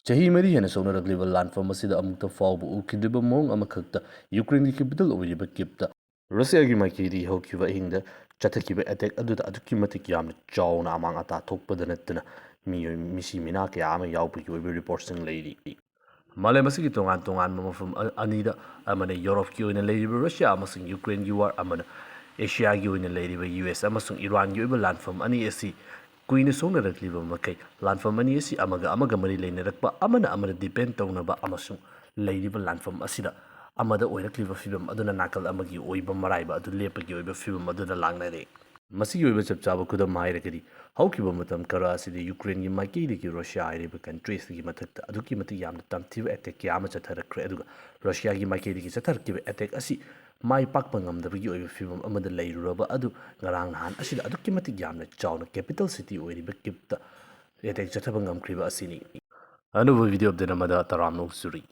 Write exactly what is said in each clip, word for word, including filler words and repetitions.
ꯆꯍꯤ ꯃꯔꯤ ꯍꯦꯟꯅ ꯁꯣꯛꯅꯔꯛꯂꯤꯕ ꯂꯥꯟꯐꯝ ꯑꯁꯤꯗ ꯑꯃꯨꯛꯇ ꯐꯥꯎꯕ ꯎꯈꯤꯗ꯭ꯔꯤꯕ ꯃꯑꯣꯡ ꯑꯃꯈꯛꯇ ꯌꯨꯀ꯭ꯔꯦꯟꯒꯤ capital ꯑꯣꯏꯔꯤꯕ ꯀꯤꯞꯇ ꯔꯨꯁꯤꯌꯥꯒꯤ ꯃꯥꯏꯀꯩꯗꯒꯤ ꯍꯧꯈꯤꯕ ꯑꯍꯤꯡꯗ ꯆꯠꯊꯈꯤꯕ attack ꯑꯗꯨꯗ ꯑꯗꯨꯛꯀꯤ ꯃꯇꯤꯛ ꯌꯥꯝꯅ ꯆꯥꯎꯅ ꯑꯃꯥꯡ ꯑꯇꯥ ꯊꯣꯛꯄꯗ ꯅꯠꯇꯅ ꯃꯤꯑꯣꯏ ꯃꯤꯁꯤ ꯃꯤꯅꯥ ꯀꯌꯥ ꯑꯃ ꯌꯥꯎꯕꯒꯤ ꯑꯣꯏꯕ reportꯁꯤꯡ ꯂꯩꯔꯤ꯫ ꯃꯥꯂꯦꯝ ꯑꯁꯤꯒꯤ ꯇꯣꯉꯥꯟ ꯇꯣꯉꯥꯟꯕ ꯃꯐꯝ ꯑ-, ꯑꯅꯤꯗ, ꯑꯃꯅ ꯌꯨꯔꯣꯞꯀꯤ ꯑꯣꯏꯅ ꯂꯩꯔꯤꯕ ꯔꯨꯁꯤꯌꯥ ꯑꯃꯁꯨꯡ ꯌꯨꯀ꯭ꯔꯦꯟꯒꯤ war, ꯑꯃꯅ ꯑꯦꯁꯤꯌꯥꯒꯤ ꯑꯣꯏꯅ ꯂꯩꯔꯤꯕ ꯌꯨ ꯑꯦꯁ ꯑꯃꯁꯨꯡ ꯏꯔꯥꯟꯒꯤ ꯑꯣꯏꯕ ꯂꯥꯟꯐꯝ ꯑꯅꯤ ꯑꯁꯤ ꯀꯨꯏꯅ ꯁꯣꯛꯅꯔꯛꯂꯤꯕ ꯃꯈꯩ, ꯂꯥꯟꯐꯝ ꯑꯅꯤ ꯑꯁꯤ ꯑꯃꯒ ꯑꯃꯒ ꯃꯔꯤ ꯂꯩꯅꯔꯛꯄ, ꯑꯃꯅ ꯑꯃꯅ depend ꯇꯧꯅꯕ ꯑꯃꯁꯨꯡ ꯂꯩꯔꯤꯕ ꯂꯥꯟꯐꯝ ꯑꯁꯤꯗ ꯑꯃꯗ ꯑꯣꯏꯔꯛꯂꯤꯕ ꯐꯤꯕꯝ ꯑꯗꯨꯅ ꯅꯥꯀꯜ ꯑꯃꯒꯤ ꯑꯣꯏꯕ ꯃꯔꯥꯏꯕ ꯑꯗꯨ ꯂꯦꯞꯄꯒꯤ ꯑꯣꯏꯕ ꯐꯤꯕꯝ ꯑꯗꯨꯗ ꯂꯥꯛꯅꯔꯦ꯫ ꯃꯁꯤꯒꯤ ꯑꯣꯏꯕ ꯆꯞ ꯆꯥꯕ ꯈꯨꯗꯝ ꯍꯥꯏꯔꯒꯗꯤ, ꯍꯧꯈꯤꯕ ꯃꯇꯝ ꯈꯔ ꯑꯁꯤꯗ ꯌꯨꯀ꯭ꯔꯦꯟꯒꯤ ꯃꯥꯏꯀꯩꯗꯒꯤ ꯔꯨꯁꯤꯌꯥ ꯍꯥꯏꯔꯤꯕ country ꯑꯁꯤꯒꯤ ꯃꯊꯛꯇ ꯑꯗꯨꯛꯀꯤ ꯃꯇꯤꯛ ꯌꯥꯝꯅ ꯇꯝꯊꯤꯕ attack ꯀꯌꯥ ꯑꯃ ꯆꯠꯊꯔꯛꯈ꯭ꯔꯦ, ꯑꯗꯨꯒ ꯔꯨꯁꯤꯌꯥꯒꯤ ꯃꯥꯏꯀꯩꯗꯒꯤ ꯆꯠꯊꯔꯛꯈꯤꯕ attack ꯑꯁꯤ ꯃꯥꯏ ꯄꯥꯛꯄ ꯉꯝꯗꯕꯒꯤ ꯑꯣꯏꯕ ꯐꯤꯕꯝ ꯑꯃꯗ ꯂꯩꯔꯨꯔꯕ ꯑꯗꯨ ꯉꯔꯥꯡ ꯅꯍꯥꯟ ꯑꯁꯤꯗ ꯑꯗꯨꯛꯀꯤ ꯃꯇꯤꯛ ꯌꯥꯝꯅ ꯆꯥꯎꯅ capital city ꯑꯣꯏꯔꯤꯕ ꯀꯤꯞꯇ attack ꯆꯠꯊꯕ ꯉꯝꯈ꯭ꯔꯤꯕ ꯑꯁꯤꯅꯤ꯫ ꯑꯅꯧꯕ video update ꯑꯃꯗ ꯇꯔꯥꯝꯅ ꯑꯣꯛꯆꯔꯤ꯫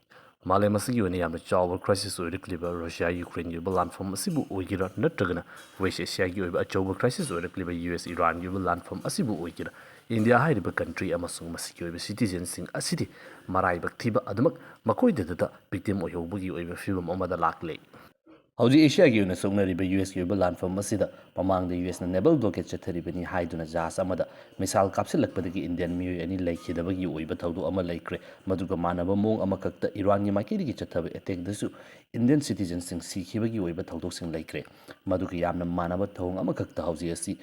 ꯃꯥꯂꯦꯝ ꯑꯁꯤꯒꯤ ꯑꯣꯏꯅ ꯌꯥꯝꯅ ꯆꯥꯎꯕ crisis ꯑꯣꯏꯔꯛꯂꯤꯕ ꯔꯨꯁꯤꯌꯥ ꯌꯨꯀ꯭ꯔꯦꯟꯒꯤ ꯑꯣꯏꯕ ꯂꯥꯟꯐꯝ ꯑꯁꯤꯕꯨ ꯑꯣꯏꯒꯦꯔꯥ, ꯅꯠꯇ꯭ꯔꯒꯅ West Asiaꯒꯤ ꯑꯣꯏꯕ ꯑꯆꯧꯕ crisis ꯑꯣꯏꯔꯛꯂꯤꯕ ꯌꯨ ꯑꯦꯁ ꯏꯔꯥꯟꯒꯤ ꯑꯣꯏꯕ ꯂꯥꯟꯐꯝ ꯑꯁꯤꯕꯨ ꯑꯣꯏꯒꯦꯔꯥ, ꯏꯟꯗꯤꯌꯥ ꯍꯥꯏꯔꯤꯕ country ꯑꯃꯁꯨꯡ ꯃꯁꯤꯒꯤ ꯑꯣꯏꯕ citizenꯁꯤꯡ ꯑꯁꯤꯗꯤ ꯃꯔꯥꯏꯕꯛ ꯊꯤꯕ ꯑꯗꯨꯃꯛ ꯃꯈꯣꯏꯗꯇ victim ꯑꯣꯏꯍꯧꯕꯒꯤ ꯑꯣꯏꯕ ꯐꯤꯕꯝ ꯑꯃꯗ ꯂꯥꯛꯂꯦ꯫ ꯍꯧꯖꯤꯛ ꯑꯦꯁꯤꯌꯥꯒꯤ ꯑꯣꯏꯅ ꯁꯣꯛꯅꯔꯤꯕ ꯌꯨ ꯑꯦꯁꯀꯤ ꯑꯣꯏꯕ ꯂꯥꯟꯐꯝ ꯑꯁꯤꯗ ꯃꯃꯥꯡꯗ ꯌꯨ ꯑꯦꯁꯅ naval blockade ꯆꯠꯊꯔꯤꯕꯅꯤ ꯍꯥꯏꯗꯨꯅ ꯖꯍꯥꯖ ꯑꯃꯗ missile ꯀꯥꯞꯁꯤꯜꯂꯛꯄꯗꯒꯤ ꯏꯟꯗꯤꯌꯟ ꯃꯤꯑꯣꯏ ꯑꯅꯤ ꯂꯩꯈꯤꯗꯕꯒꯤ ꯑꯣꯏꯕ ꯊꯧꯗꯣꯛ ꯑꯃ ꯂꯩꯈ꯭ꯔꯦ꯫ ꯃꯗꯨꯒ ꯃꯥꯟꯅꯕ ꯃꯑꯣꯡ ꯑꯃꯈꯛꯇ ꯏꯔꯥꯟꯒꯤ ꯃꯥꯏꯀꯩꯗꯒꯤ ꯆꯠꯊꯕ attackꯗꯁꯨ ꯏꯟꯗꯤꯌꯟ citizenꯁꯤꯡ ꯁꯤꯈꯤꯕꯒꯤ ꯑꯣꯏꯕ ꯊꯧꯗꯣꯛꯁꯤꯡ ꯂꯩꯈ꯭ꯔꯦ꯫ ꯃꯗꯨꯒ ꯌꯥꯝꯅ ꯃꯥꯟꯅꯕ ꯊꯧꯑꯣꯡ ꯑꯃꯈꯛꯇ ꯍꯧꯖꯤꯛ ꯑꯁꯤ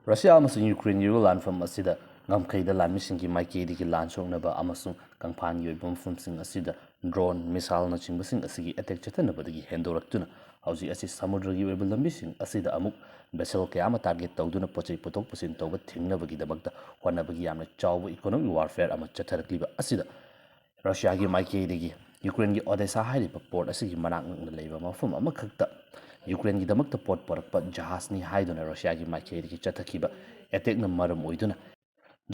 ꯔꯨꯁꯤꯌꯥ ꯑꯃꯁꯨꯡ ꯌꯨꯀ꯭ꯔꯦꯟꯒꯤ ꯑꯣꯏꯕ ꯂꯥꯟꯐꯝ ꯑꯁꯤꯗ ꯉꯝꯈꯩꯗ ꯂꯥꯟꯃꯤꯁꯤꯡꯒꯤ ꯃꯥꯏꯀꯩꯗꯒꯤ ꯂꯥꯟ ꯁꯣꯛꯅꯕ ꯑꯃꯁꯨꯡ ꯀꯪꯐꯥꯟꯒꯤ ꯑꯣꯏꯕ ꯃꯐꯝꯁꯤꯡ ꯑꯁꯤꯗ drone, missileꯅꯆꯤꯡꯕꯁꯤꯡ ꯑꯁꯤꯒꯤ attack ꯆꯠꯊꯅꯕꯗꯒꯤ ꯍꯦꯟꯗꯣꯔꯛꯇꯨꯅ ꯍꯧꯖꯤꯛ ꯑꯁꯤ ꯁꯃꯨꯗ꯭ꯔꯒꯤ ꯑꯣꯏꯕ ꯂꯝꯕꯤꯁꯤꯡ ꯑꯁꯤꯗ ꯑꯃꯨꯛ vessel ꯀꯌꯥ ꯑꯃ target ꯇꯧꯗꯨꯅ ꯄꯣꯠ ꯆꯩ ꯄꯨꯊꯣꯛ ꯄꯨꯁꯤꯟ ꯇꯧꯕ ꯊꯤꯡꯅꯕꯒꯤꯗꯃꯛꯇ ꯍꯣꯠꯅꯕꯒꯤ ꯌꯥꯝꯅ ꯆꯥꯎꯕ economic warfare ꯑꯃ ꯆꯠꯊꯔꯛꯂꯤꯕ ꯑꯁꯤꯗ ꯔꯨꯁꯤꯌꯥꯒꯤ ꯃꯥꯏꯀꯩꯗꯒꯤ ꯌꯨꯀ꯭ꯔꯦꯟꯒꯤ Odesa ꯍꯥꯏꯔꯤꯕ port ꯑꯁꯤꯒꯤ ꯃꯅꯥꯛ ꯅꯛꯅ ꯂꯩꯕ ꯃꯐꯝ ꯑꯃꯈꯛꯇ ꯌꯨꯀ꯭ꯔꯦꯟꯒꯤꯗꯃꯛꯇ ꯄꯣꯠ ꯄꯨꯔꯛꯄ ꯖꯍꯥꯖꯅꯤ ꯍꯥꯏꯗꯨꯅ ꯔꯨꯁꯤꯌꯥꯒꯤ ꯃꯥꯏꯀꯩꯗꯒꯤ ꯆꯠꯊꯈꯤꯕ attackꯅ ꯃꯔꯝ ꯑꯣꯏꯗꯨꯅ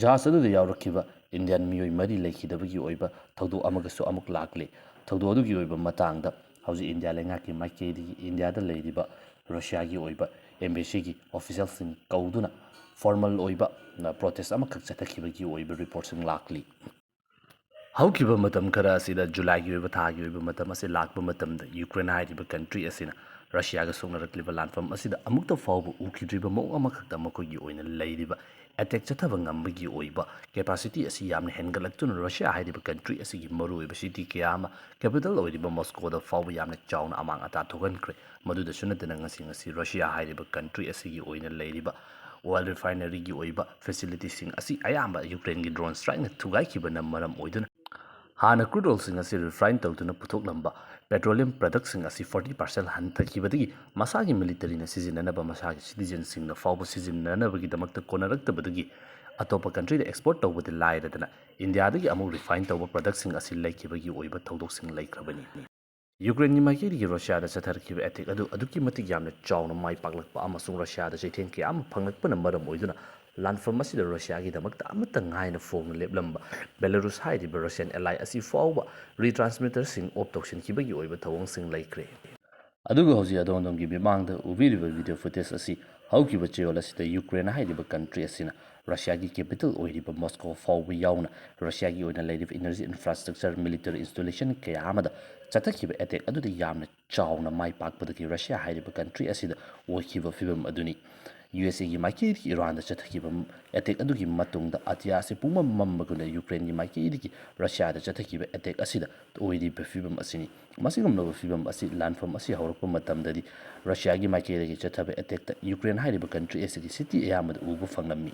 ꯖꯍꯥꯖ ꯑꯗꯨꯗ ꯌꯥꯎꯔꯛꯈꯤꯕ ꯏꯟꯗꯤꯌꯟ ꯃꯤꯑꯣꯏ ꯃꯔꯤ ꯂꯩꯈꯤꯗꯕꯒꯤ ꯑꯣꯏꯕ ꯊꯧꯗꯣꯛ ꯑꯃꯒꯁꯨ ꯑꯃꯨꯛ ꯂꯥꯛꯂꯤ꯫ ꯊꯧꯗꯣꯛ ꯑꯗꯨꯒꯤ ꯑꯣꯏꯕ ꯃꯇꯥꯡꯗ ꯍꯧꯖꯤꯛ ꯏꯟꯗꯤꯌꯥ ꯂꯩꯉꯥꯛꯀꯤ ꯃꯥꯏꯀꯩꯗꯒꯤ ꯏꯟꯗꯤꯌꯥꯗ ꯂꯩꯔꯤꯕ ꯔꯨꯁꯤꯌꯥꯒꯤ ꯑꯣꯏꯕ embassyꯒꯤ officialꯁꯤꯡ ꯀꯧꯗꯨꯅ formal ꯑꯣꯏꯕ protest ꯑꯃꯈꯛ ꯆꯠꯊꯈꯤꯕꯒꯤ ꯑꯣꯏꯕ reportꯁꯤꯡ ꯂꯥꯛꯂꯤ꯫ ꯍꯧꯈꯤꯕ ꯃꯇꯝ ꯈꯔ ꯑꯁꯤꯗ, ꯖꯨꯂꯥꯏꯒꯤ ꯑꯣꯏꯕ ꯊꯥꯒꯤ ꯑꯣꯏꯕ ꯃꯇꯝ ꯑꯁꯤ ꯂꯥꯛꯄ ꯃꯇꯝꯗ, ꯌꯨꯀ꯭ꯔꯦꯟ ꯍꯥꯏꯔꯤꯕ ꯀꯟꯇ꯭ꯔꯤ ꯑꯁꯤꯅ ꯔꯁꯤꯌꯥꯒ ꯁꯣꯛꯅꯔꯛꯂꯤꯕ ꯂꯥꯟꯐꯝ ꯑꯁꯤꯗ ꯑꯃꯨꯛꯇ ꯐꯥꯎꯕ ꯎꯈꯤꯗ꯭ꯔꯤꯕ ꯃꯑꯣꯡ ꯑꯃꯈꯛꯇ ꯃꯈꯣꯏꯒꯤ ꯑꯣꯏꯅ ꯂꯩꯔꯤꯕ ꯑꯦꯇꯦꯛ ꯆꯠꯊꯕ ꯉꯝꯕꯒꯤ ꯑꯣꯏꯕ ꯀꯦꯄꯥꯁꯤꯇꯤ ꯑꯁꯤ ꯌꯥꯝꯅ ꯍꯦꯟꯒꯠꯂꯛꯇꯨꯅ, ꯔꯁꯤꯌꯥ ꯍꯥꯏꯔꯤꯕ ꯀꯟꯇ꯭ꯔꯤ ꯑꯁꯤꯒꯤ ꯃꯔꯨꯑꯣꯏꯕ ꯁꯤꯇꯤ ꯀꯌꯥ ꯑꯃ, ꯀꯦꯄꯤꯇꯦꯜ ꯑꯣꯏꯔꯤꯕ ꯃꯣꯁꯀꯣꯗ ꯐꯥꯎꯕ ꯌꯥꯝꯅ ꯆꯥꯎꯅ ꯑꯃꯥꯡ ꯑꯇꯥ ꯊꯣꯛꯍꯟꯈ꯭ꯔꯦ꯫ ꯃꯗꯨꯗꯁꯨ ꯅꯠꯇꯅ, ꯉꯁꯤ ꯉꯁꯤ ꯔꯁꯤꯌꯥ ꯍꯥꯏꯔꯤꯕ ꯀꯟꯇ꯭ꯔꯤ ꯑꯁꯤꯒꯤ ꯑꯣꯏꯅ ꯂꯩꯔꯤꯕ ꯑꯣꯏꯜ ꯔꯤꯐꯥꯏꯅꯔꯤꯒꯤ ꯑꯣꯏꯕ ꯐꯦꯁꯤꯂꯤꯇꯤꯁꯤꯡ ꯑꯁꯤ ꯑꯌꯥꯝꯕ ꯌꯨꯀ꯭ꯔꯦꯟꯒꯤ ꯗ꯭ꯔꯣꯟ ꯁ꯭ꯇ꯭ꯔꯥꯏꯛꯅ ꯊꯨꯒꯥꯏꯈꯤꯕꯅ ꯃꯔꯝ ꯑꯣꯏꯗꯨꯅ, ꯍꯥꯟꯅ ꯀ꯭ꯔꯨꯗ ꯑꯣꯏꯜꯁꯤꯡ ꯑꯁꯤ ꯔꯤꯐꯥꯏꯟ ꯇꯧꯗꯨꯅ ꯄꯨꯊꯣꯛꯂꯝꯕ ꯄꯦꯇ꯭ꯔꯣꯂꯤꯌꯝ ꯄ꯭ꯔꯗꯛꯁꯤꯡ ꯑꯁꯤ ꯐꯣꯔꯇꯤ ꯄꯥꯔꯁꯦꯟ ꯍꯟꯊꯈꯤꯕꯗꯒꯤ, ꯃꯁꯥꯒꯤ ꯃꯤꯂꯤꯇꯔꯤꯅ ꯁꯤꯖꯤꯟꯅꯅꯕ, ꯃꯁꯥꯒꯤ ꯁꯤꯇꯤꯖꯦꯟꯁꯤꯡꯅ ꯐꯥꯎꯕ ꯁꯤꯖꯤꯟꯅꯅꯕꯒꯤꯗꯃꯛꯇ ꯀꯣꯟꯅꯔꯛꯇꯕꯗꯒꯤ, ꯑꯇꯣꯞꯄ ꯀꯟꯇ꯭ꯔꯤꯗ ꯑꯦꯛꯁꯄꯣꯔꯠ ꯇꯧꯕꯗꯤ ꯂꯥꯏꯔꯗꯅ, ꯏꯟꯗꯤꯌꯥꯗꯒꯤ ꯑꯃꯨꯛ ꯔꯤꯐꯥꯏꯟ ꯇꯧꯕ ꯄ꯭ꯔꯗꯛꯁꯤꯡ ꯑꯁꯤ ꯂꯩꯈꯤꯕꯒꯤ ꯑꯣꯏꯕ ꯊꯧꯗꯣꯛꯁꯤꯡ ꯂꯩꯈ꯭ꯔꯕꯅꯤ꯫ ꯌꯨꯀ꯭ꯔꯦꯟꯒꯤ ꯃꯥꯏꯀꯩꯗꯒꯤ ꯔꯁꯤꯌꯥꯗ ꯆꯠꯊꯔꯛꯈꯤꯕ ꯑꯦꯇꯦꯛ ꯑꯗꯨ ꯑꯗꯨꯛꯀꯤ ꯃꯇꯤꯛ ꯌꯥꯝꯅ ꯆꯥꯎꯅ ꯃꯥꯏ ꯄꯥꯛꯂꯛꯄ ꯑꯃꯁꯨꯡ ꯔꯁꯤꯌꯥꯗ ꯆꯩꯊꯦꯡ ꯀꯌꯥ ꯑꯃ ꯐꯪꯂꯛꯄꯅ ꯃꯔꯝ ꯑꯣꯏꯗꯨꯅ, ꯂꯥꯟꯐꯝ ꯑꯁꯤꯗ ꯔꯁꯤꯌꯥꯒꯤꯗꯃꯛꯇ ꯑꯃꯠꯇ ꯉꯥꯏꯅ ꯐꯣꯡꯅ ꯂꯦꯞꯂꯝꯕ ꯕꯦꯂꯥꯔꯨꯁ ꯍꯥꯏꯔꯤꯕ ꯔꯁꯤꯌꯥꯟ ꯑꯦꯂꯥꯏ ꯑꯁꯤ ꯐꯥꯎꯕ ꯔꯤꯇ꯭ꯔꯥꯟꯁꯃꯤꯇꯔꯁꯤꯡ ꯑꯣꯐ ꯇꯧꯁꯤꯟꯈꯤꯕꯒꯤ ꯑꯣꯏꯕ ꯊꯧꯑꯣꯡꯁꯤꯡ ꯂꯩꯈ꯭ꯔꯦ꯫ ꯑꯗꯨꯒ ꯍꯧꯖꯤꯛ ꯑꯗꯣꯝ ꯑꯗꯣꯝꯒꯤ ꯃꯤꯠꯃꯥꯡꯗ ꯎꯕꯤꯔꯤꯕ ꯚꯤꯗꯤꯑꯣ ꯐꯨꯇꯦꯖ ꯑꯁꯤ ꯍꯧꯈꯤꯕ ꯆꯌꯣꯜ ꯑꯁꯤꯗ ꯌꯨꯀ꯭ꯔꯦꯟ ꯍꯥꯏꯔꯤꯕ ꯀꯟꯇ꯭ꯔꯤ ꯑꯁꯤꯅ ꯔꯁꯤꯌꯥꯒꯤ ꯀꯦꯄꯤꯇꯦꯜ ꯑꯣꯏꯔꯤꯕ ꯃꯣꯁꯀꯣ ꯐꯥꯎꯕ ꯌꯥꯎꯅ ꯔꯁꯤꯌꯥꯒꯤ ꯑꯣꯏꯅ ꯂꯩꯔꯤꯕ ꯏꯅꯔꯖꯤ ꯏꯟꯐ꯭ꯔꯥꯁ꯭ꯇ꯭ꯔꯛꯆꯔ, ꯃꯤꯂꯤꯇꯔꯤ ꯏꯟꯁꯇꯣꯂꯦꯁꯟ ꯀꯌꯥ ꯑꯃꯗ ꯆꯠꯊꯈꯤꯕ ꯑꯦꯇꯦꯛ ꯑꯗꯨꯗ ꯌꯥꯝꯅ ꯆꯥꯎꯅ ꯃꯥꯏ ꯄꯥꯛꯄꯗꯒꯤ ꯔꯁꯤꯌꯥ ꯍꯥꯏꯔꯤꯕ ꯀꯟꯇ꯭ꯔꯤ ꯑꯁꯤꯗ ꯑꯣꯏꯈꯤꯕ ꯐꯤꯕꯝ ꯑꯗꯨꯅꯤ꯫ ꯌꯨ ꯑꯦꯁ ꯑꯦꯒꯤ ꯃꯥꯏꯀꯩꯗꯒꯤ ꯏꯔꯥꯟꯗ ꯆꯠꯊꯈꯤꯕ ꯑꯦꯇꯦꯛ ꯑꯗꯨꯒꯤ ꯃꯇꯨꯡꯗ ꯑꯇꯤꯌꯥ ꯑꯁꯤ ꯄꯨꯝꯃꯝ ꯃꯝꯕꯒꯨꯝꯅ ꯌꯨꯀ꯭ꯔꯦꯟꯒꯤ ꯃꯥꯏꯀꯩꯗꯒꯤ ꯔꯁꯤꯌꯥꯗ ꯆꯠꯊꯈꯤꯕ ꯑꯦꯇꯦꯛ ꯑꯁꯤꯗ ꯑꯣꯏꯔꯤꯕ ꯐꯤꯕꯝ ꯑꯁꯤꯅꯤ꯫ ꯃꯁꯤꯒꯨꯝꯂꯕ ꯐꯤꯕꯝ ꯑꯁꯤ ꯂꯥꯟꯐꯝ ꯑꯁꯤ ꯍꯧꯔꯛꯄ ꯃꯇꯝꯗꯗꯤ ꯔꯁꯤꯌꯥꯒꯤ ꯃꯥꯏꯀꯩꯗꯒꯤ ꯆꯠꯊꯕ ꯑꯦꯇꯦꯛꯇ ꯌꯨꯀ꯭ꯔꯦꯟ ꯍꯥꯏꯔꯤꯕ ꯀꯟꯇ꯭ꯔꯤ ꯑꯁꯤꯒꯤ ꯁꯤꯇꯤ ꯑꯌꯥꯝꯕꯗ ꯎꯕ ꯐꯪꯂꯝꯃꯤ꯫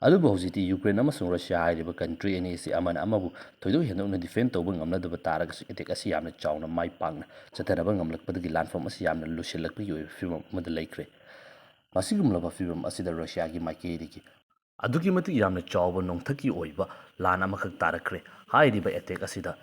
ꯑꯗꯨꯕꯨ ꯍꯧꯖꯤꯛꯇꯤ ꯌꯨꯀ꯭ꯔꯦꯟ ꯑꯃꯁꯨꯡ ꯔꯁꯤꯌꯥ ꯍꯥꯏꯔꯤꯕ ꯀꯟꯇ꯭ꯔꯤ ꯑꯅꯤ ꯑꯁꯤ ꯑꯃꯅ ꯑꯃꯕꯨ ꯊꯣꯏꯗꯣꯛ ꯍꯦꯟꯗꯣꯛꯅ ꯗꯤꯐꯦꯟ ꯇꯧꯕ ꯉꯝꯅꯗꯕ ꯇꯥꯔꯒꯁꯨ, ꯑꯦꯇꯦꯛ ꯑꯁꯤ ꯌꯥꯝꯅ ꯆꯥꯎꯅ ꯃꯥꯏ ꯄꯥꯛꯅ ꯆꯠꯊꯅꯕ ꯉꯝꯂꯛꯄꯗꯒꯤ ꯂꯥꯟꯐꯝ ꯑꯁꯤ ꯌꯥꯝꯅ ꯂꯨꯁꯤꯜꯂꯛꯄꯒꯤ ꯑꯣꯏꯕ ꯐꯤꯕꯝ ꯑꯃꯗ ꯂꯩꯈ꯭ꯔꯦ꯫ ꯃꯁꯤꯒꯨꯝꯂꯕ ꯐꯤꯕꯝ ꯑꯁꯤꯗ ꯔꯁꯤꯌꯥꯒꯤ ꯃꯥꯏꯀꯩꯗꯒꯤ ꯑꯗꯨꯛꯀꯤ ꯃꯇꯤꯛ ꯌꯥꯝꯅ ꯆꯥꯎꯕ ꯅꯣꯡꯊꯛꯀꯤ ꯑꯣꯏꯕ ꯂꯥꯟ ꯑꯃꯈꯛ ꯇꯥꯔꯛꯈ꯭ꯔꯦ꯫ ꯍꯥꯏꯔꯤꯕ ꯑꯦꯇꯦꯛ ꯑꯁꯤꯗ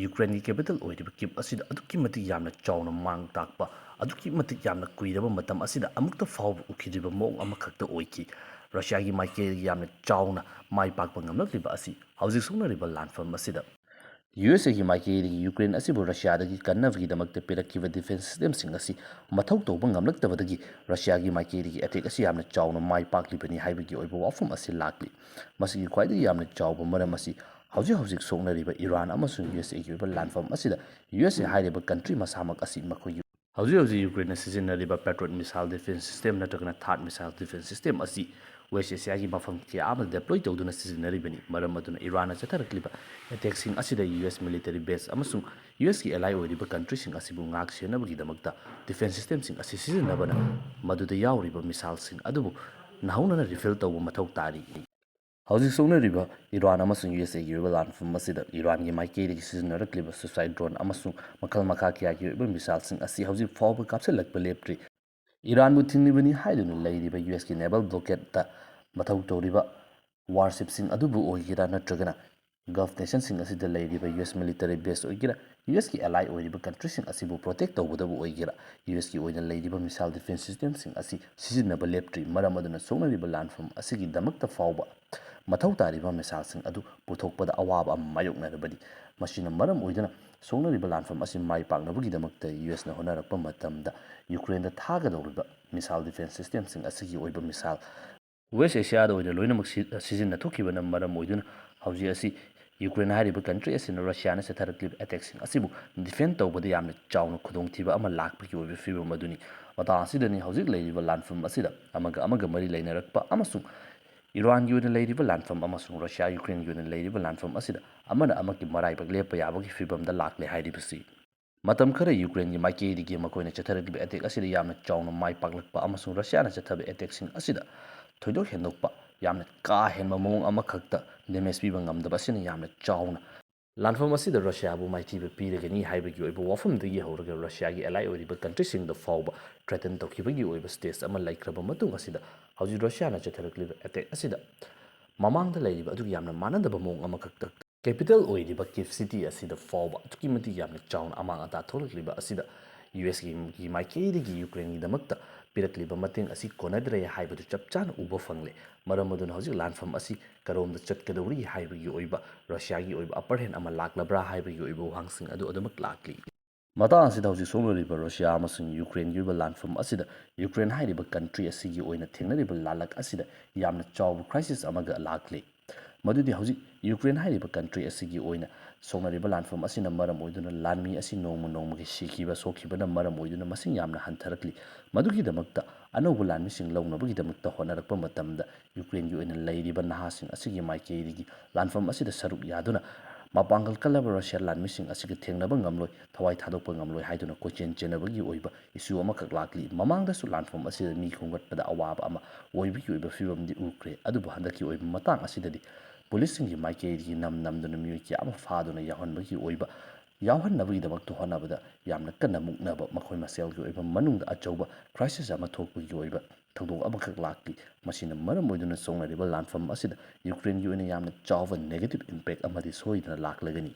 ꯌꯨꯀ꯭ꯔꯦꯟꯒꯤ ꯀꯦꯄꯤꯇꯦꯜ ꯑꯣꯏꯔꯤꯕ ꯀꯤꯞ ꯑꯁꯤꯗ ꯑꯗꯨꯛꯀꯤ ꯃꯇꯤꯛ ꯌꯥꯝꯅ ꯆꯥꯎꯅ ꯃꯥꯡ ꯇꯥꯛꯄ, ꯑꯗꯨꯛꯀꯤ ꯃꯇꯤꯛ ꯌꯥꯝꯅ ꯀꯨꯏꯔꯕ ꯃꯇꯝ ꯑꯁꯤꯗ ꯑꯃꯨꯛꯇ ꯐꯥꯎꯕ ꯎꯈꯤꯗ꯭ꯔꯤꯕ ꯃꯑꯣꯡ ꯑꯃꯈꯛꯇ ꯑꯣꯏꯈꯤ꯫ ꯔꯁꯤꯌꯥꯒꯤ ꯃꯥꯏꯀꯩꯗꯒꯤ ꯌꯥꯝꯅ ꯆꯥꯎꯅ ꯃꯥꯏ ꯄꯥꯛꯄ ꯉꯝꯂꯛꯂꯤꯕ ꯑꯁꯤ ꯍꯧꯖꯤꯛ ꯁꯣꯛꯅꯔꯤꯕ ꯂꯥꯟꯐꯝ ꯑꯁꯤꯗ ꯌꯨ ꯑꯦꯁ ꯑꯦꯒꯤ ꯃꯥꯏꯀꯩꯗꯒꯤ ꯌꯨꯀ꯭ꯔꯦꯟ ꯑꯁꯤꯕꯨ ꯔꯁꯤꯌꯥꯗꯒꯤ ꯀꯟꯅꯕꯒꯤꯗꯃꯛꯇ ꯄꯤꯔꯛꯈꯤꯕ ꯗꯤꯐꯦꯟꯁ ꯁꯤꯁꯇꯦꯝꯁꯤꯡ ꯑꯁꯤ ꯃꯊꯧ ꯇꯧꯕ ꯉꯝꯂꯛꯇꯕꯗꯒꯤ ꯔꯁꯤꯌꯥꯒꯤ ꯃꯥꯏꯀꯩꯗꯒꯤ ꯑꯦꯇꯦꯛ ꯑꯁꯤ ꯌꯥꯝꯅ ꯆꯥꯎꯅ ꯃꯥꯏ ꯄꯥꯛꯂꯤꯕꯅꯤ ꯍꯥꯏꯕꯒꯤ ꯑꯣꯏꯕ ꯋꯥꯐꯝ ꯑꯁꯤ ꯂꯥꯛꯂꯤ꯫ ꯃꯁꯤꯒꯤ ꯈ꯭ꯋꯥꯏꯗꯒꯤ ꯌꯥꯝꯅ ꯆꯥꯎꯕ ꯃꯔꯝ ꯑꯁꯤ ꯍꯧꯖꯤꯛ ꯍꯧꯖꯤꯛ ꯁꯣꯛꯅꯔꯤꯕ ꯏꯔꯥꯟ ꯑꯃꯁꯨꯡ ꯌꯨ ꯑꯦꯁ ꯑꯦꯒꯤ ꯑꯣꯏꯕ ꯂꯥꯟꯐꯝ ꯑꯁꯤꯗ ꯌꯨ ꯑꯦꯁ ꯑꯦ ꯍꯥꯏꯔꯤꯕ ꯀꯟꯇ꯭ꯔꯤ ꯃꯁꯥꯃꯛ ꯑꯁꯤ ꯃꯈꯣꯏꯒꯤ ꯍꯧꯖꯤꯛ ꯍꯧꯖꯤꯛ ꯌꯨꯀ꯭ꯔꯦꯟꯅ ꯁꯤꯖꯤꯟꯅꯔꯤꯕ Patriot missile defense system ꯅꯠꯇ꯭ꯔꯒꯅ THAAD missile defense system ꯑꯁꯤ West Asia ꯒꯤ ꯃꯐꯝ ꯀꯌꯥ ꯑꯃꯗ deploy ꯇꯧꯗꯨꯅ ꯁꯤꯖꯤꯟꯅꯔꯤꯕꯅꯤ꯫ ꯃꯔꯝ ꯑꯗꯨꯅ ꯏꯔꯥꯟꯅ ꯆꯠꯊꯔꯛꯂꯤꯕ attack ꯁꯤꯡ ꯑꯁꯤꯗ ꯌꯨ ꯑꯦꯁ military base ꯑꯃꯁꯨꯡ ꯌꯨ ꯑꯦꯁ ꯀꯤ ally ꯑꯣꯏꯔꯤꯕ ꯀꯟꯇ꯭ꯔꯤꯁꯤꯡ ꯑꯁꯤꯕꯨ ꯉꯥꯛ ꯁꯦꯟꯅꯕꯒꯤꯗꯃꯛꯇ defense system ꯁꯤꯡ ꯑꯁꯤ ꯁꯤꯖꯤꯟꯅꯕꯅ ꯃꯗꯨꯗ ꯌꯥꯎꯔꯤꯕ missile ꯁꯤꯡ ꯑꯗꯨꯕꯨ ꯅꯧꯍꯧꯅꯅ refill ꯇꯧꯕ ꯃꯊꯧ ꯇꯥꯔꯤ꯫ ꯍꯧꯖꯤꯛ ꯁꯣꯛꯅꯔꯤꯕ ꯏꯔꯥꯟ ꯑꯃꯁꯨꯡ ꯌꯨ ꯑꯦꯁ ꯑꯦꯒꯤ ꯑꯣꯏꯕ ꯂꯥꯟꯐꯝ ꯑꯁꯤꯗ ꯏꯔꯥꯟꯒꯤ ꯃꯥꯏꯀꯩꯗꯒꯤ ꯁꯤꯖꯤꯟꯅꯔꯛꯂꯤꯕ suicide drone ꯑꯃꯁꯨꯡ ꯃꯈꯜ ꯃꯈꯥ ꯀꯌꯥꯒꯤ ꯑꯣꯏꯕ missile ꯁꯤꯡ ꯑꯁꯤ ꯍꯧꯖꯤꯛ ꯐꯥꯎꯕ ꯀꯥꯞꯁꯤꯜꯂꯛꯄ ꯂꯦꯞꯇ꯭ꯔꯤ꯫ ꯏꯔꯥꯟꯕꯨ ꯊꯤꯡꯂꯤꯕꯅꯤ ꯍꯥꯏꯗꯨꯅ ꯂꯩꯔꯤꯕ ꯌꯨ ꯑꯦꯁ ꯀꯤ naval blockade ꯇ ꯃꯊꯧ ꯇꯧꯔꯤꯕ warship ꯁꯤꯡ ꯑꯗꯨꯕꯨ ꯑꯣꯏꯒꯦꯔꯥ ꯅꯠꯇ꯭ꯔꯒꯅ Gulf nation ꯁꯤꯡ ꯑꯁꯤꯗ ꯂꯩꯔꯤꯕ ꯌꯨ ꯑꯦꯁ military base ꯑꯣꯏꯒꯦꯔꯥ, ꯌꯨ ꯑꯦꯁ ꯀꯤ ally ꯑꯣꯏꯔꯤꯕ ꯀꯟꯇ꯭ꯔꯤꯁꯤꯡ ꯑꯁꯤꯕꯨ protect ꯇꯧꯕꯗꯕꯨ ꯑꯣꯏꯒꯦꯔꯥ, ꯌꯨ ꯑꯦꯁ ꯀꯤ ꯑꯣꯏꯅ ꯂꯩꯔꯤꯕ missile defense system ꯁꯤꯡ ꯑꯁꯤ ꯁꯤꯖꯤꯟꯅꯕ ꯂꯦꯞꯇ꯭ꯔꯤ꯫ ꯃꯔꯝ ꯑꯗꯨꯅ ꯁꯣꯛꯅꯔꯤꯕ ꯂꯥꯟꯐꯝ ꯑꯁꯤꯒꯤꯗꯃꯛꯇ ꯐꯥꯎꯕ ꯃꯊꯧ ꯇꯥꯔꯤꯕ missile ꯁꯤꯡ ꯑꯗꯨ ꯄꯨꯊꯣꯛꯄꯗ ꯑꯋꯥꯕ ꯑꯃ ꯃꯥꯌꯣꯛꯅꯔꯕꯅꯤ꯫ ꯃꯁꯤꯅ ꯃꯔꯝ ꯑꯣꯏꯗꯨꯅ ꯁꯣꯛꯅꯔꯤꯕ ꯂꯥꯟꯐꯝ ꯑꯁꯤ ꯃꯥꯏ ꯄꯥꯛꯅꯕꯒꯤꯗꯃꯛꯇ ꯌꯨ ꯑꯦꯁꯅ ꯍꯣꯠꯅꯔꯛꯄ ꯃꯇꯝꯗ ꯌꯨꯀ꯭ꯔꯦꯟꯗ ꯊꯥꯒꯗꯧꯔꯤꯕ missile defense system ꯁꯤꯡ ꯑꯁꯤꯒꯤ ꯑꯣꯏꯕ missile West Asia ꯗ ꯑꯣꯏꯅ ꯂꯣꯏꯅꯃꯛ ꯁꯤ-, ꯁꯤꯖꯤꯟꯅꯊꯣꯛꯈꯤꯕꯅ ꯃꯔꯝ ꯑꯣꯏꯗꯨꯅ ꯍꯧꯖꯤꯛ ꯑꯁꯤ ꯌꯨꯀ꯭ꯔꯦꯟ ꯍꯥꯏꯔꯤꯕ ꯀꯟꯇ꯭ꯔꯤ ꯑꯁꯤꯅ ꯔꯁꯤꯌꯥꯅ ꯆꯠꯊꯔꯛꯂꯤꯕ attack ꯁꯤꯡ ꯑꯁꯤꯕꯨ defend ꯇꯧꯕꯗ ꯌꯥꯝꯅ ꯆꯥꯎꯅ ꯈꯨꯗꯣꯡꯊꯤꯕ ꯑꯃ ꯂꯥꯛꯄꯒꯤ ꯑꯣꯏꯕ ꯐꯤꯕꯝ ꯑꯗꯨꯅꯤ꯫ ꯃꯇꯥꯡ ꯑꯁꯤꯗꯅꯤ ꯍꯧꯖꯤꯛ ꯂꯩꯔꯤꯕ ꯂꯥꯟꯐꯝ ꯑꯁꯤꯗ ꯑꯃꯒ ꯑꯃꯒ ꯃꯔꯤ ꯂꯩꯅꯔꯛꯄ ꯑꯃꯁꯨꯡ ꯏꯔꯥꯟꯒꯤ ꯑꯣꯏꯅ ꯂꯩꯔꯤꯕ ꯂꯥꯟꯐꯝ ꯑꯃꯁꯨꯡ ꯔꯁꯤꯌꯥ ꯌꯨꯀ꯭ꯔꯦꯟꯒꯤ ꯑꯣꯏꯅ ꯂꯩꯔꯤꯕ ꯂꯥꯟꯐꯝ ꯑꯁꯤꯗ ꯑꯃꯅ ꯑꯃꯒꯤ ꯃꯔꯥꯏꯕꯛ ꯂꯦꯞꯄ ꯌꯥꯕꯒꯤ ꯐꯤꯕꯝꯗ ꯂꯥꯛꯂꯦ ꯍꯥꯏꯔꯤꯕꯁꯤ꯫ ꯃꯇꯝ ꯈꯔ ꯌꯨꯀ꯭ꯔꯦꯟꯒꯤ ꯃꯥꯏꯀꯩꯗꯒꯤ ꯃꯈꯣꯏꯅ ꯆꯠꯊꯔꯛꯂꯤꯕ attack ꯑꯁꯤꯗ ꯌꯥꯝꯅ ꯆꯥꯎꯅ ꯃꯥꯏ ꯄꯥꯛꯂꯛꯄ ꯑꯃꯁꯨꯡ ꯔꯁꯤꯌꯥꯅ ꯆꯠꯊꯕ attack ꯁꯤꯡ ꯑꯁꯤꯗ ꯊꯣꯏꯗꯣꯛ ꯍꯦꯟꯗꯣꯛꯄ, ꯌꯥꯝꯅ ꯀꯥ ꯍꯦꯟꯕ ꯃꯑꯣꯡ ꯑꯃꯈꯛꯇ damage ꯄꯤꯕ ꯉꯝꯗꯕ ꯑꯁꯤꯅ ꯌꯥꯝꯅ ꯆꯥꯎꯅ ꯂꯥꯟꯐꯝ ꯑꯁꯤꯗ ꯔꯁꯤꯌꯥꯕꯨ ꯃꯥꯏꯊꯤꯕ ꯄꯤꯔꯒꯅꯤ ꯍꯥꯏꯕꯒꯤ ꯑꯣꯏꯕ ꯋꯥꯐꯝꯗꯒꯤ ꯍꯧꯔꯒ ꯔꯁꯤꯌꯥꯒꯤ ally ꯑꯣꯏꯔꯤꯕ ꯀꯟꯇ꯭ꯔꯤꯁꯤꯡꯗ ꯐꯥꯎꯕ threaten ꯇꯧꯈꯤꯕꯒꯤ ꯑꯣꯏꯕ stage ꯑꯃ ꯂꯩꯈ꯭ꯔꯕ ꯃꯇꯨꯡ ꯑꯁꯤꯗ ꯍꯧꯖꯤꯛ ꯔꯁꯤꯌꯥꯅ ꯆꯠꯊꯔꯛꯂꯤꯕ attack ꯑꯁꯤꯗ ꯃꯃꯥꯡꯗ ꯂꯩꯔꯤꯕ ꯑꯗꯨꯒ ꯌꯥꯝꯅ ꯃꯥꯟꯅꯗꯕ ꯃꯑꯣꯡ ꯑꯃꯈꯛꯇ capital ꯑꯣꯏꯔꯤꯕ Kyiv city ꯑꯁꯤꯗ ꯐꯥꯎꯕ ꯑꯗꯨꯛꯀꯤ ꯃꯇꯤꯛ ꯌꯥꯝꯅ ꯆꯥꯎꯅ ꯑꯃꯥꯡ ꯑꯇꯥ ꯊꯣꯛꯂꯛꯂꯤꯕ ꯑꯁꯤꯗ ꯌꯨ ꯑꯦꯁ ꯀꯤ ꯃꯥꯏꯀꯩꯗꯒꯤ ꯌꯨꯀ꯭ꯔꯦꯟꯒꯤꯗꯃꯛꯇ ꯄꯤꯔꯛꯂꯤꯕ ꯃꯇꯦꯡ ꯑꯁꯤ ꯀꯣꯟꯅꯗ꯭ꯔꯦ ꯍꯥꯏꯕꯗꯨ ꯆꯞ ꯆꯥꯅ ꯎꯕ ꯐꯪꯂꯦ꯫ ꯃꯔꯝ ꯑꯗꯨꯅ ꯍꯧꯖꯤꯛ ꯂꯥꯟꯐꯝ ꯑꯁꯤ ꯀꯔꯣꯝꯗ ꯆꯠꯀꯗꯧꯔꯤ ꯍꯥꯏꯕꯒꯤ ꯑꯣꯏꯕ, ꯔꯁꯤꯌꯥꯒꯤ ꯑꯣꯏꯕ upper hand ꯑꯃ ꯂꯥꯛꯂꯕ꯭ꯔꯥ ꯍꯥꯏꯕꯒꯤ ꯑꯣꯏꯕ ꯋꯥꯍꯪꯁꯤꯡ ꯑꯗꯨ ꯑꯗꯨꯃꯛ ꯂꯥꯛꯂꯤ꯫ ꯃꯇꯥꯡ ꯑꯁꯤꯗ ꯍꯧꯖꯤꯛ ꯁꯣꯛꯅꯔꯤꯕ ꯔꯁꯤꯌꯥ ꯑꯃꯁꯨꯡ ꯌꯨꯀ꯭ꯔꯦꯟꯒꯤ ꯑꯣꯏꯕ ꯂꯥꯟꯐꯝ ꯑꯁꯤꯗ ꯌꯨꯀ꯭ꯔꯦꯟ ꯍꯥꯏꯔꯤꯕ ꯀꯟꯇ꯭ꯔꯤ ꯑꯁꯤꯒꯤ ꯑꯣꯏꯅ ꯊꯦꯡꯅꯔꯤꯕ ꯂꯥꯜꯂꯛ ꯑꯁꯤꯗ ꯌꯥꯝꯅ ꯆꯥꯎꯕ crisis ꯑꯃꯒ ꯂꯥꯛꯂꯤ꯫ ꯃꯗꯨꯗꯤ ꯍꯧꯖꯤꯛ ꯌꯨꯀ꯭ꯔꯦꯟ ꯍꯥꯏꯔꯤꯕ country ꯑꯁꯤꯒꯤ ꯑꯣꯏꯅ ꯁꯣꯛꯅꯔꯤꯕ ꯂꯥꯟꯐꯝ ꯑꯁꯤꯅ ꯃꯔꯝ ꯑꯣꯏꯗꯨꯅ ꯂꯥꯟꯃꯤ ꯑꯁꯤ ꯅꯣꯡꯃ ꯅꯣꯡꯃꯒꯤ ꯁꯤꯈꯤꯕ ꯁꯣꯛꯈꯤꯕꯅ ꯃꯔꯝ ꯑꯣꯏꯗꯨꯅ ꯃꯁꯤꯡ ꯌꯥꯝꯅ ꯍꯟꯊꯔꯛꯂꯤ꯫ ꯃꯗꯨꯒꯤꯗꯃꯛꯇ ꯑꯅꯧꯕ ꯂꯥꯟꯃꯤꯁꯤꯡ ꯂꯧꯅꯕꯒꯤꯗꯃꯛꯇ ꯍꯣꯠꯅꯔꯛꯄ ꯃꯇꯝꯗ ꯌꯨꯀ꯭ꯔꯦꯟꯒꯤ ꯑꯣꯏꯅ ꯂꯩꯔꯤꯕ ꯅꯍꯥꯁꯤꯡ ꯑꯁꯤꯒꯤ ꯃꯥꯏꯀꯩꯗꯒꯤ ꯂꯥꯟꯐꯝ ꯑꯁꯤꯗ ꯁꯔꯨꯛ ꯌꯥꯗꯨꯅ ꯃꯄꯥꯡꯒꯜ ꯀꯜꯂꯕ ꯔꯁꯤꯌꯥ ꯂꯥꯟꯃꯤꯁꯤꯡ ꯑꯁꯤꯒ ꯊꯦꯡꯅꯕ ꯉꯝꯂꯣꯏ, ꯊꯋꯥꯏ ꯊꯥꯗꯣꯛꯄ ꯉꯝꯂꯣꯏ ꯍꯥꯏꯗꯨꯅ ꯀꯣꯏꯆꯦꯟ ꯆꯦꯟꯅꯕꯒꯤ ꯑꯣꯏꯕ issue ꯑꯃꯈꯛ ꯂꯥꯛꯂꯤ꯫ ꯃꯃꯥꯡꯗꯁꯨ ꯂꯥꯟꯐꯝ ꯑꯁꯤꯗ ꯃꯤ ꯈꯣꯝꯒꯠꯄꯗ ꯑꯋꯥꯕ ꯑꯃ ꯑꯣꯏꯕꯒꯤ ꯑꯣꯏꯕ ꯐꯤꯕꯝꯗꯤ ꯎꯈ꯭ꯔꯦ꯫ ꯑꯗꯨꯕꯨ ꯍꯟꯗꯛꯀꯤ ꯑꯣꯏꯕ ꯃꯇꯥꯡ ꯑꯁꯤꯗꯗꯤ ꯄꯨꯂꯤꯁꯁꯤꯡꯒꯤ ꯃꯥꯏꯀꯩꯗꯒꯤ ꯅꯝ ꯅꯝꯗꯨꯅ ꯃꯤꯑꯣꯏ ꯀꯌꯥ ꯑꯃ ꯐꯥꯗꯨꯅ ꯌꯥꯎꯍꯟꯕꯒꯤ ꯑꯣꯏꯕ, ꯌꯥꯎꯍꯟꯅꯕꯒꯤꯗꯃꯛꯇ ꯍꯣꯠꯅꯕꯗ ꯌꯥꯝꯅ ꯀꯟꯅ ꯃꯨꯛꯅꯕ, ꯃꯈꯣꯏ ꯃꯁꯦꯜꯒꯤ ꯑꯣꯏꯕ ꯃꯅꯨꯡꯗ ꯑꯆꯧꯕ crisis ꯑꯃ ꯊꯣꯛꯄꯒꯤ ꯑꯣꯏꯕ ꯊꯧꯗꯣꯛ ꯑꯃꯈꯛ ꯂꯥꯛꯂꯤ꯫ ꯃꯁꯤꯅ ꯃꯔꯝ ꯑꯣꯏꯗꯨꯅ ꯁꯣꯛꯅꯔꯤꯕ ꯂꯥꯟꯐꯝ ꯑꯁꯤꯗ ꯌꯨꯀ꯭ꯔꯦꯟꯒꯤ ꯑꯣꯏꯅ ꯌꯥꯝꯅ ꯆꯥꯎꯕ negative impact ꯑꯃꯗꯤ ꯁꯣꯏꯗꯅ ꯂꯥꯛꯂꯒꯅꯤ꯫